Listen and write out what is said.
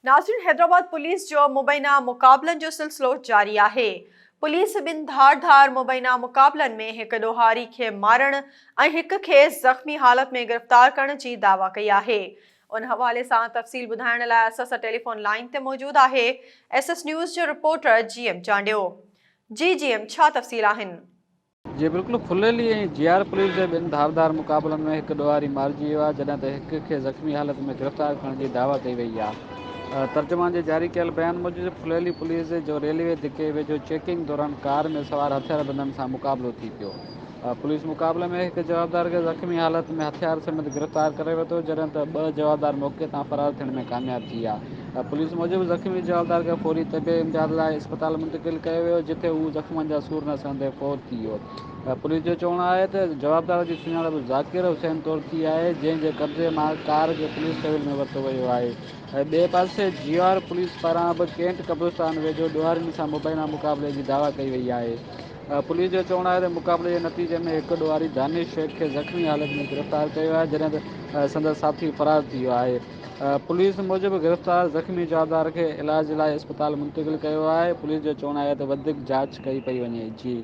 ناظرين حيدرآباد پوليس جو مبينا مقابلن جو سلسلو جاري آهي. پوليس ٻن ڌار ڌار مبينا مقابلن ۾ هڪ ڏوهاري کي مارڻ ۽ هڪ کي زخمي حالت ۾ گرفتار ڪرڻ جي دعويٰ ڪئي آهي. ان حوالي سان تفصيل ٻڌائڻ لاء اسان سان ٽيليفون لائين تي موجود آهي ايس ايس نيوز جو رپورٽر جي ايم چانڊيو. جي جي ايم ڇا تفصيل آهن؟ جي بلڪل ڦليلي ۽ جي آر پوليس جي ٻن ڌار ڌار مقابلن ۾ هڪ ڏوهاري مارجي ويو آهي جڏهن ته هڪ کي زخمي حالت ۾ گرفتار ڪرڻ جي دعويٰ ڪئي وئي آهي. ترجمان جي جاري ڪيل بيان موجب ڦليلي پوليس جو ريلوي ڌڪي ويجهو چيڪنگ دوران ڪار ۾ سوار هٿياربندن سان مقابلو ٿي پيو. پوليس مقابلي ۾ هڪ جوابدار کي زخمي حالت ۾ هٿيار سميت گرفتار ڪري ورتو جڏهن ته ٻه جوابدار موقعي تان فرار ٿيڻ ۾ ڪامياب ٿي ويا. پوليس موجب زخمي جوابدار کي فوري طبي امداد لاء اسپتال منتقل ڪيو ويو جتي هو زخمن جا سور نه سهندي فوت ٿي ويو. پوليس جو چوڻ آهي ته جوابدار جي سڃاڻپ ذاڪر حسين طور ٿي آهي جنهن جي قبضي مان ڪار کي پوليس تحويل ۾ ورتو ويو آهي. ٻئي پاسي جي آر پوليس پاران به ڪينٽ قبرستان ويجهو ڏوهارين سان مبينا مقابلي جي دعويٰ ڪئي وئي آهي. پوليس جو چوڻ آهي ته مقابلي جي نتيجي ۾ هڪ ڏوهاري دانش شيخ کي زخمي حالت ۾ گرفتار ڪيو آهي جڏهن ته سندس ساٿي فرار ٿي ويو آهي. پوليس موجب گرفتار زخمي جوابدار کي علاج لاء اسپتال منتقل ڪيو آهي، پوليس جو چوڻ آهي ته وڌيڪ جاچ ڪئي پئي وڃي. جي.